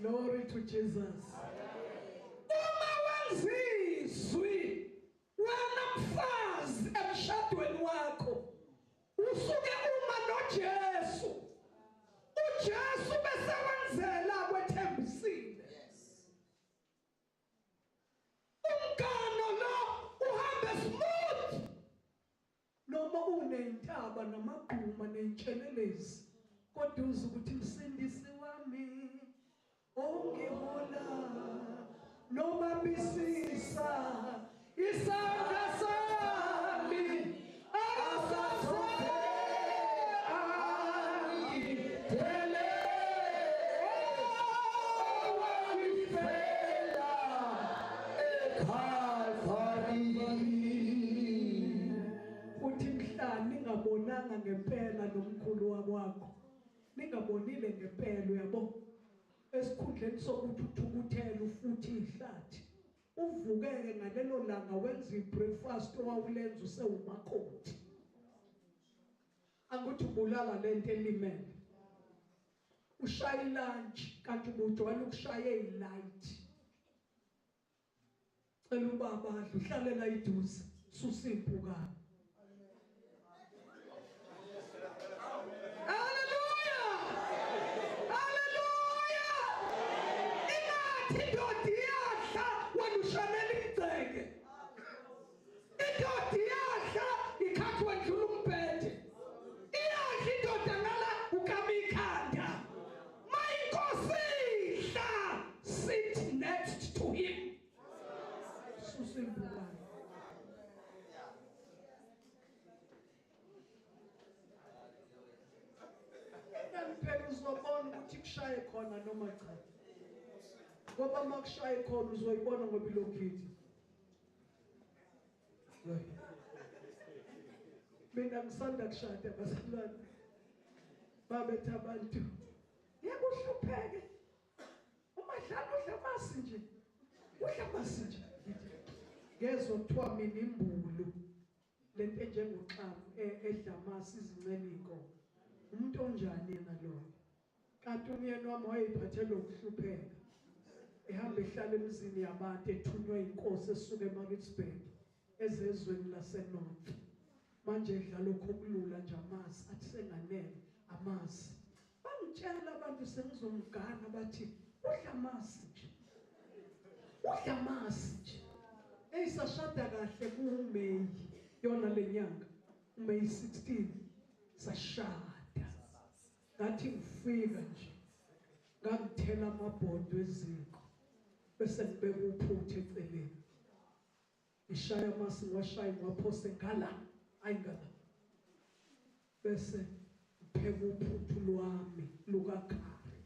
Glory to Jesus. Uma wenzizwi wena mfazi emshadweni wakho usuke uma noJesu, uJesu bese wenzela kwethembisile. Umgano lo uhambe smooth noma unentaba namagquma nentshelelezi, kodwa uze ukuthi msindisi wami ongihola noma bisisa isandla sami akasase angithele wangifela eKalvari. Uthi mhla ningabonanga ngempela nomkhulu wakwakho, ningabonile ngempela, uyabo, esikhundleni sokuthi uthukuthele futhi ihlathi, uvukeke ngalelo langa wenza ibreakfast owawulenza usewumakoti. Anguthi ubulala lento elimele, ushaya ilunch kanti ubujwayele ukushaya ilight. Cela ubaba adle, uhlalela iduze, susa impukane. Haleluya, haleluya. Ingathi indoda iyadla wena ushanela igceke, indoda iyadla ikhathi wendlula umbhede, iyadla indoda ngala ukama ikhanda. Mayinkosi idla, sit next to him, susa impukane. Phela uzobona ukuthi kushaye khona noma cha, ngoba uma kushaye khona uzoyibona ngoba ilokhithi. Mina ngisanda kushada bazalwane, babetha abantu yekuhlupheke umadlala udla amasi nje, udla amasi nje. Ngezwe kuthiwa mina imbulu lento enjengoxamu edla amasi izincane inkomo. Umuntu onjani yena loyo? Kanti umyeni wami wayephathele ukuhlupheka, ehamba ehlala emzini yabantu, ethunywe inkosi esuka eMaritzburg ezezweni laseNorth. Manje edla lokho okulula nje amasi, athi senganele amasi. Bangitshela abantu sengizomgana bathi udla amasi nje, udla amasi nje. Eyisashada kahle kuMay yona lenyanga, uMay 16 sashada. Ngathi ngifika nje ngangithela amabhodo eziko, bese ngibeka uphuthu eceleni, ngishaya amasi, ngiwashaya ngiwaphose ngala, ayi ngala, bese ngipheka uphuthu lwami lukakhari,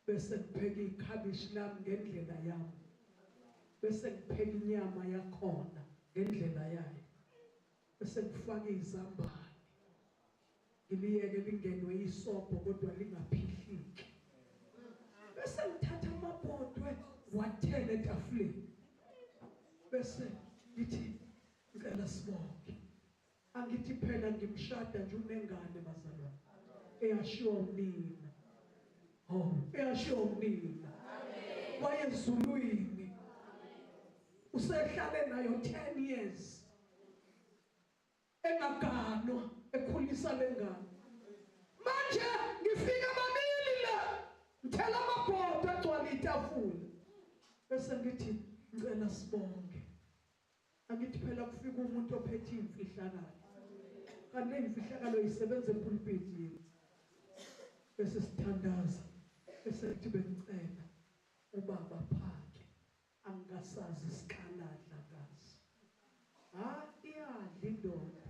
bese ngipheka ikhabishi lami ngendlela yami, bese ngipheka inyama yakhona ngendlela yayo, bese ngifaka izambane, ngiliyeke lingenwe isobho kodwa lingaphihliki, bese ngithatha amabhodwe wathele etafuleni, bese ngithi ngicela sibonke. Angithi phela ngimshada nje unengane bazalwane eyashiwa unina, oh eyashiwa unina wayezulwini, usehlale nayo 10 years engaganwa, ekhulisa lengane. Manje ngifika babili la, ngithela amabhodo agcwala itafula, bese ngithi ngicela sibonke. Angithi phela kufika umuntu ophethe imfihlakalo, kanti le imfihlakalo isebenza epulpitini. Bese sithandaza, bese ngithi bengicela ubaba phake, angasazi isikaladla kazi. Ha, iyadla indoda.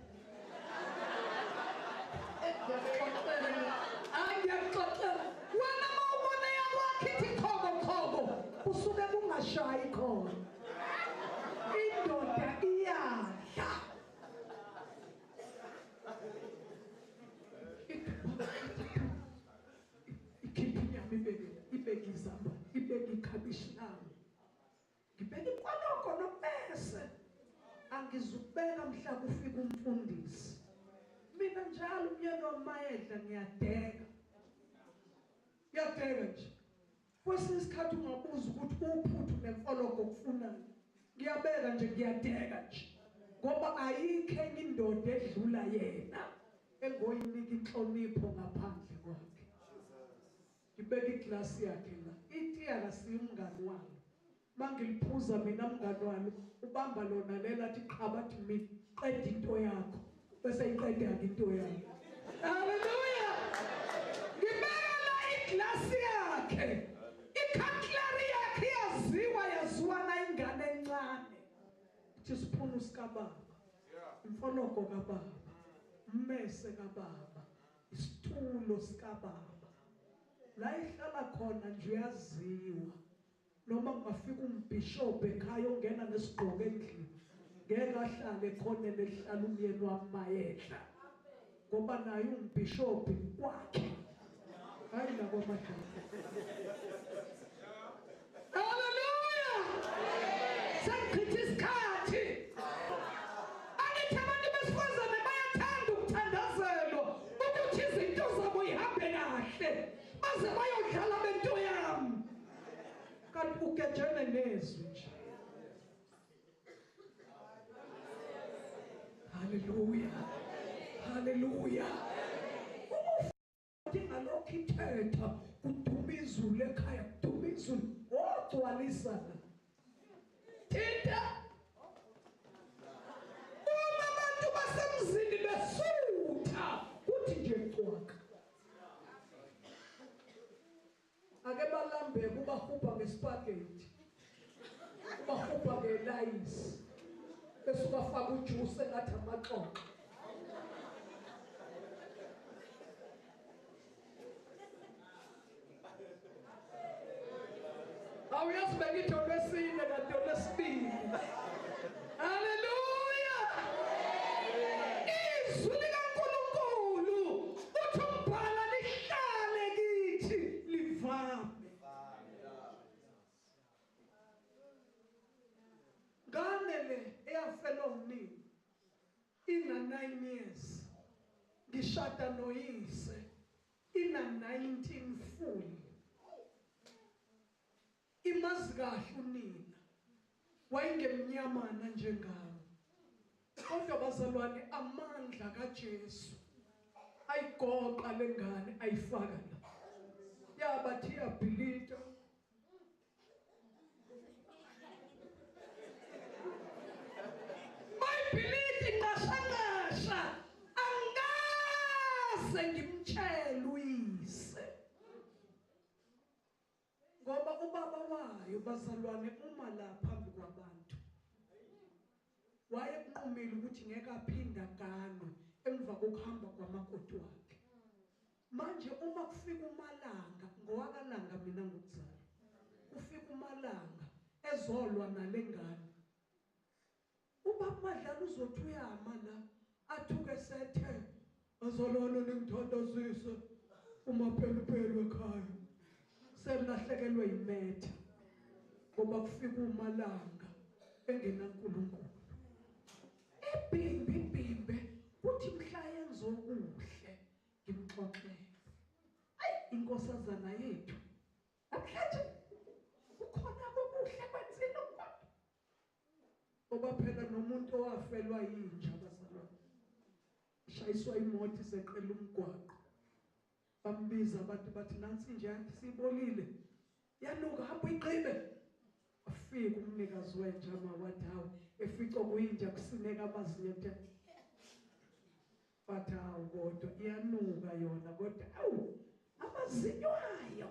Angiyaxoxela wena mawubona yakwakho ithi khobo khobo, usuke kungashayi khona. Indoda iyadla. Ikhipha inyama ibeke, ibeke izambane, ibeke ikhabishi lami, ngibeke inkwaloko nobese. Angizubeka mhla kufika umfundisi. Mina njalo umyeni wami mayedla ngiyadeka, ngiyadeka nje. Kwesinye isikhathi ungabuza ukuthi uphuthu nemfologo kufunani. Ngiyabeka nje, ngiyadeka nje, ngoba ayikho enye indoda edlula yena engoyinika inhlonipho ngaphandle kwakhe. Ngibeka iglasi yakhe la, itiya kasiyo umngani walo. Mangiliphuza mina mngani walo, ubamba lona lela athi qhaba, athi mina qeda into yakho, bese iqeda into yakho. Haleluya! Ngibeka la iglasi yakhe, ikhatlari yakhe yaziwa, yaziwa na ingane encane. Ithi siphunu sikababa, imfologo kababa, ummese kababa, isitulo sikababa. La ihlala khona nje uyaziwa. Noma kungafika umbishop ekhaya ongena nesigqoko endlini, ngeke ahlale khona elihlala umyeni wami mayehla, ngoba naye umbishop kwakhe. Hayi la kwamadala. Haleluya! Sengichitha isikhathi. Angithi abantu besifazane bayathanda ukuthandazelwa ukuthi izinto zabo ihambe kahle, baze bayodlala bento yami. Kanti ugejene nezwi nje. Haleluya! Haleluya! Uthi ngalokho ithetha kuduma izulu ekhaya, kuduma izulu, ogcwalisa la. Thinta. Uma abantu basemzini besutha, kuthi nje cwaka. Ake balambe kubahubha ngespaghetti, ubahubha ngelayisi, bese ubafaka ujuice engathi amaxoxo. Awuyazi bengithi olwesine kanti olwesibili. Haleluya! Izwi likaNkulunkulu uthi umbhala lihlale kithi livame. Ngane le eyafelwa unina ina 9 years, ngishada noyise ina 19 full. Imazi kahle unina, wayengemnyamana njengami. Kodwa bazalwane, amandla kaJesu ayigoqa lengane ayifaka la, yabathi iyabhilita. Bayibhilita inqashanqasha, angikaze ngimtshele uyise, ngoba ubaba wayo bazalwane uma la phambi kwabantu wayekunqumile ukuthi ngeke aphinde aganwe emva kokuhamba kwamakoti wakhe. Manje uma kufika uMalanga, ngowakalanga mina ngokuzalwa, kufika uMalanga ezolwa nalengane, ubaba Madlala uzothi uyama la athuke sethe azalwana ningithandazise umaphelupelu ekhaya, selahlekelwe yimetha ngoba kufika uMalanga engenaNkulunkulu. Ebhimbe bhimbe kuthi mhla yenza okuhle ngimxoxele, ayi inkosazana yethu namhlanje kukhona kokuhle kwenzile kodwa, ngoba phela nomuntu owafelwa yinja bazalwane, shayiswa imoto iseqela umgwaqo, bambiza abantu bathi nansi inja yakhe siyibolile, yanuka, hamba uyigqibe. Afika umnikazi wenja mawathi hawu, efica kuyinja kusineka amazinyo ethe bathi hawu, kodwa iyanuka yona, kodwa awu amazinyo ayo.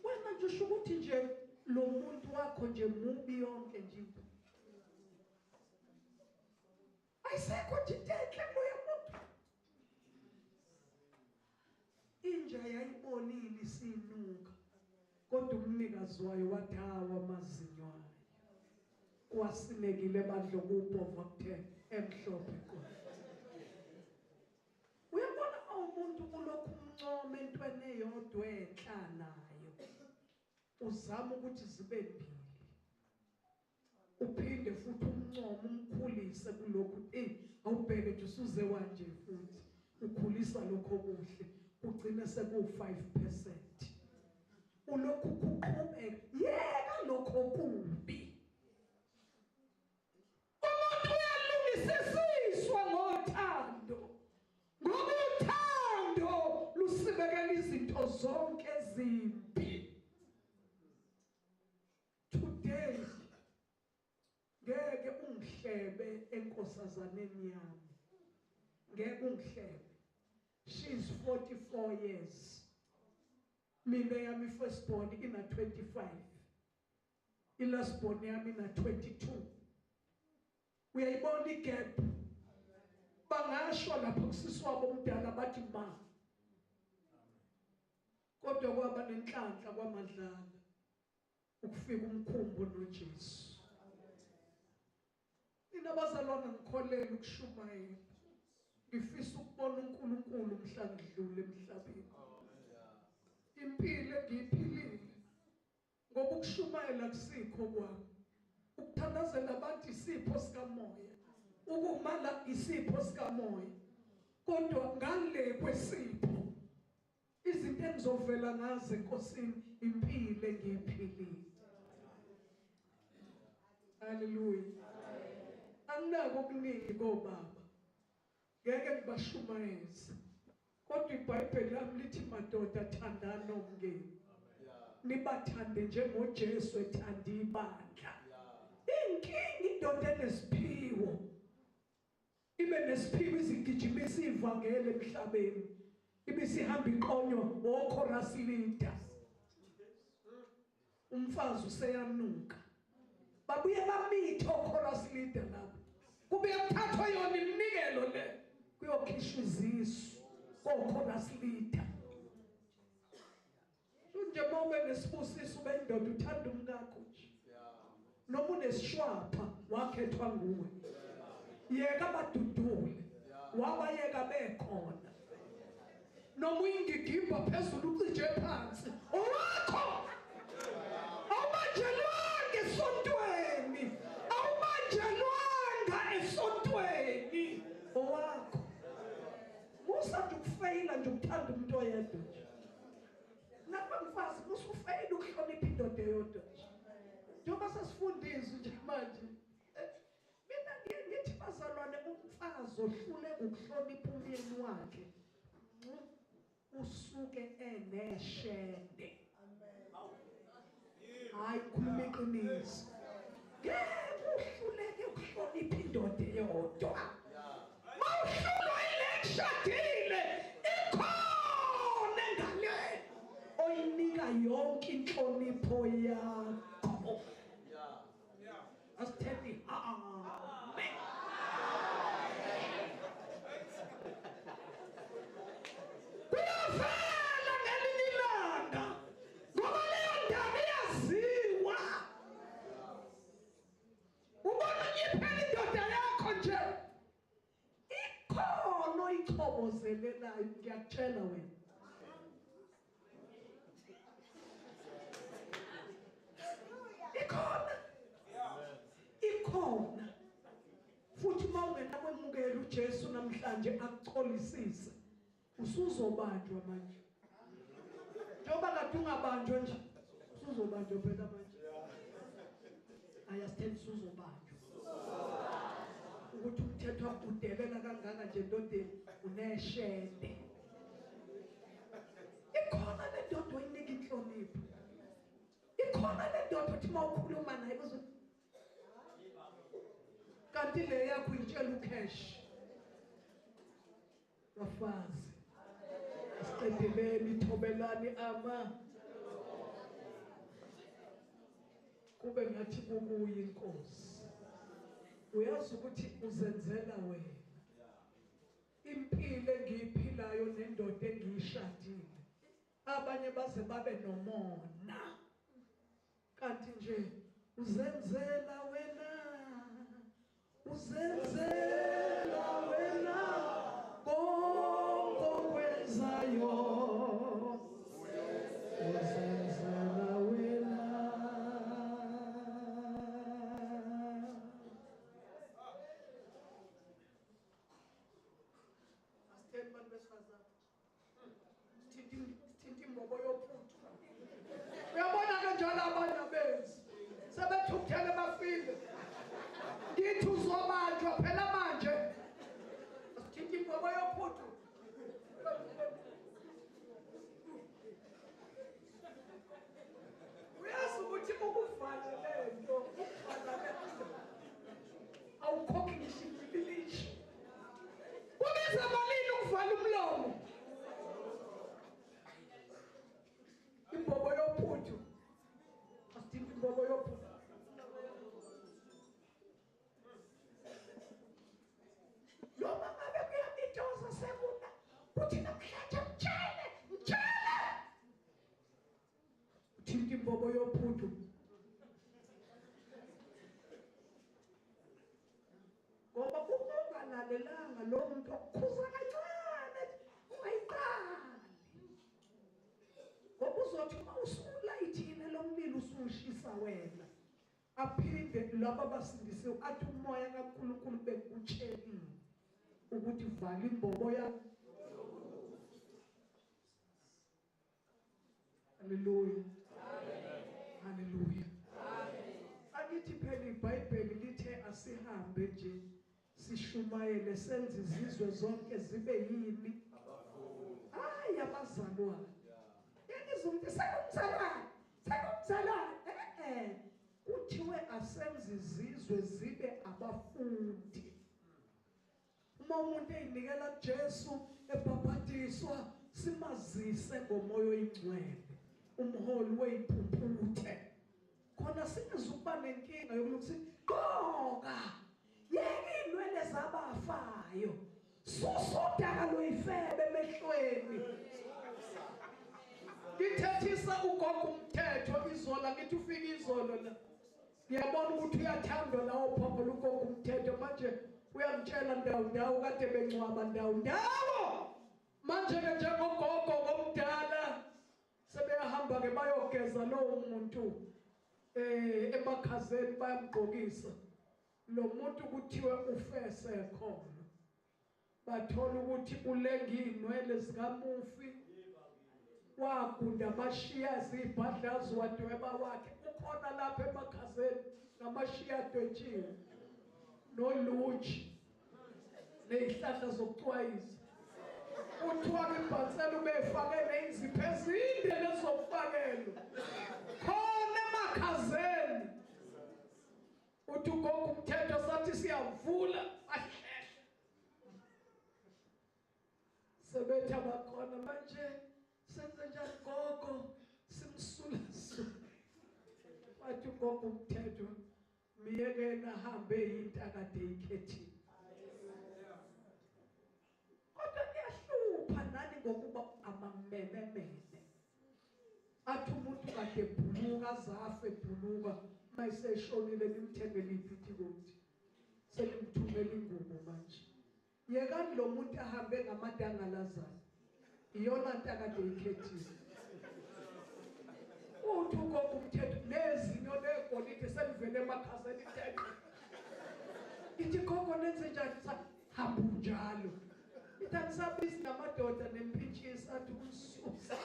Wena nje usho ukuthi nje lo muntu wakho nje mubi yonke nje into ayisekho nje into enhle kuloya muntu. Inja yayibonile isinuka, kodwa umnikazi wayo wathi hawu amazinyo ayo kwasinekile bandla kubhova kuthe emhlophe qo. Uyabona umuntu kulokhu umncoma entweni eyodwa enhla nayo, uzama ukuthi zibe mbili, uphinde futhi umncoma umkhulise kulokhu, awubheke nje usuze wanje futhi ukhulisa lokho okuhle, kugcine seku 5%. Ulokhu kuqhubeka, yeka lokho kubi. Umuntu uyalungisiswa ngothando, ngoba uthando lusibekela izinto zonke ezimbi. Today ngeke ungihlebe enkosazaneni yami, ngeke ungihlebe. She's 44 years. Mina yami first born ina 25, i-last born yami ina 22. Uyayibona igap? Bangasho lapho kusisi wabo omdala bathi ma, kodwa kwaba nenhlanhla kwaMadlala ukufika umkhumbu noJesu. Nina bazalwana, ngikholele ukushumayela, ngifisa ukubona uNkulunkulu mhla ngidlule emhlabeni. Impilo engiyiphilile, ngoba ukushumayela kusikho kwami, ukuthandazela abantu isipho sikamoya, ukumala isipho sikamoya, kodwa ngale kwesipho izinto engizovela ngazo enkosini, impilo engiyiphilile. Haleluya. Anginako okuningi kobaba, ngeke ngibashumayeze, kodwa iBhayibheli lami lithi madoda thandani omngeni, nibathande njengoJesu ethanda ibandla. Inkinga indoda enesiphiwo ibe nesiphiwo izigijimisa ivangeli emhlabeni, ibisihamba iqonywa ochorus leader. Umfazi useyanuka, babuye bamithe ochorus leader lapho, kubuye kuthathwa yona iminikelo le kuyokhishwa izisu kochorus leader. Nje uma nesibusiso ube indoda uthanda umkakho nje, noma unesishwapha wakhethwa nguwe, yeka badudule wabayeka bekhona, noma uyingigimba phezulu ucije phansi owakho. Awubanjelwanga esontweni, awubanjelwanga esontweni, owakho. Musa nje ukufeyila nje ukuthanda umuntu oyedwa nje. Nakuba mfazi musufeyila ukuhlonipha indoda eyodwa nje. Njengoba sesifunda izwi nje manje, mina ngithi bazalwane, umfazi ohlule ukuhlonipha umyeni wakhe usuke eneshende. Hayi, khuluma iqiniso. Ngeke uhluleke ukuhlonipha indoda eyodwa. Mawuhlulwa ile kushadile, ikhona engale oyinika yonke inhlonipho yakho. Asitheni amen. Kuyavela ngelinye ilanga, ngoba leyo ndaba iyaziwa. Ubona unyiphela indoda yakho nje, ikhona oyichobozelelayo, ngiyakutshela wena. Ikhona, ikhona. Futhi uma ungenakwemukela uJesu namhlanje akucholisise, usuzobanjwa manje. Njengoba kade ungabanjwa nje, usuzobanjwa phela manje. Ayasithemba usuzobanjwa. Ukuthi umthetho udelela kangaka nje endodeni, uneshende. Ikhona le ndoda oyinika inhlonipho. Ikhona le ndoda othi uma ukhuluma naye uze kanti le yakho uyitshela ucash. Bafazi, asiqedeleni, thobelani ama kube ngathi kukuyi inkosi. Uyazi ukuthi uzenzela wena. Impilo engiyiphilayo nendoda engiyishadile, abanye baze babe nomona, kanti nje uzenzela wena, uzenzela wena konke okwenzayo, uzenzela wena. Asitheni bantu besifazane, sithinta imbobo yophuthu. imbobo yophuthu. Uyazi ukuthi ukuvala lento, ukuvala lento awukhokhi ngisho ibilishi. Kubiza malini ukuvala umlomo? Imbobo yophuthu. Asidingi imbobo yophuthu. Noma ngabe kuyabitoza sekuna kuthi namhlanje mtshele, mtshele. Uthinta imbobo yophuthu. Ngoba ungalalelanga lo muntu okukhuza kancane ungayiqali. Ngoba uzothi uma usulayithile lo mlilo usushisa wena. Aphinde laba abasindisiwe athi umoya kaNkulunkulu bekutshelile ukuthi vala imbobo yakho. Haleluya. Haleluya. Akithi phela iBhayibheli lithe asihambe nje sishumayele senze izizwe zonke zibe yini? Hayi abazalwane. Yengizwa ukuthi sekumzalwane, sekumzalwane. Kuthiwe asenze izizwe zibe abafundi. Uma umuntu eyinikela kuJesu ebhabhadiswa simazise ngomoya oyingcwele, umholi weyimpumputhe. Khona singezukuba nenkinga yokuthi gqoka yeke inwele zabafayo, susa udaka lweyifebe emehlweni. Ngithethisa ugogo umthetho izola, ngithi ufike izolo la. Ngiyabona ukuthi uyathandwa lawo phopho ugogo umthetho manje uyamtshela ndawo ndawo kade bencwaba ndawo ndawo. Manje ke njengogogo ngomdala sebeyahamba ke bayogeza lowo muntu emakhazeni bayamgqokisa. Lo muntu kuthiwe ufese khona. Bathola ukuthi ulenga inwele zikamufi, wagunda amashiya zibhadlazi wadweba wakhe. Ukhona lapha emakhazeni ngamashiya adwetshiwe noluji nezihlahla zokucwayisa. Kuthiwa ibhansela ubefake neyizipho ezinde lezokufakelwa khona emakhazeni. Uthi ugogo umthetho sathi siyavula ahlehla. Sebetha bakhona manje senze njani gogo simsula sula. Wathi ugogo umthetho miyekena ahambe into akade ikhethile. Kodwa kuyahlupha nani ngokuba amamememene. Athi umuntu kade ebhuluka azafe ebhuluka mayiseshonile nimthengele iphithikothi selimthumela ingubo manje. Yekani lo muntu ahambe ngamadangalazayo, iyona nto akade ikhethile. Uthi ugogo umthetho nezinyo legolide selivele emakhazeni ithenqe. Ithi gogo nenze njani? Hamba unjalo. Ithi anisabisi namadoda nempintshisi athi umsusa.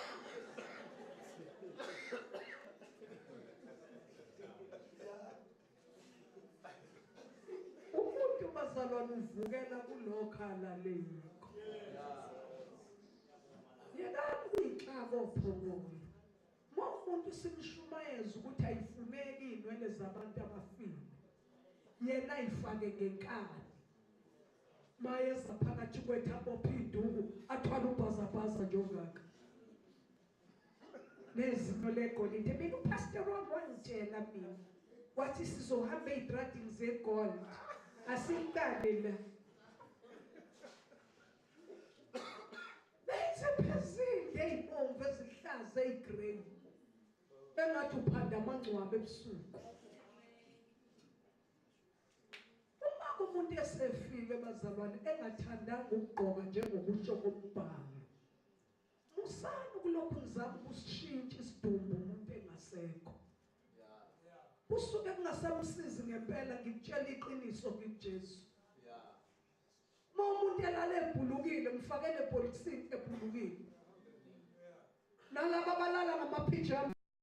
Umuntu bazalwane uvukela kulokho alaleyikho. Yekani kuyixaka ophongolo. Uma umuntu simshumayeza ukuthi ayifuneki inwele zabantu abafile, yena ayifake ngenkani. Mayeza phakathi kwethu abophe iduku athwale ubhazabhaza njengaka. Nezinyo legolide. Mina upastor wami wangitshela mina wathi sizohamba ey'tradini zegold, asiqale la. Benze phezulu ey'bomvu ezihlaza eyigrey engathi uphanda amangcwaba ebusuku. Uma umuntu esefile bazalwane engathandanga ukugqoka njengokusho kombhalo, musani kulokhu nizama ukusishintsha isidumbu umuntu engasekho. Kusuke kungasamsizi ngempela, ngikutshela iqiniso ngikuJesu. Uma umuntu elale ebhulukile mfakele ebhokisini ebhulukile. Nalaba abalala ngamaphijama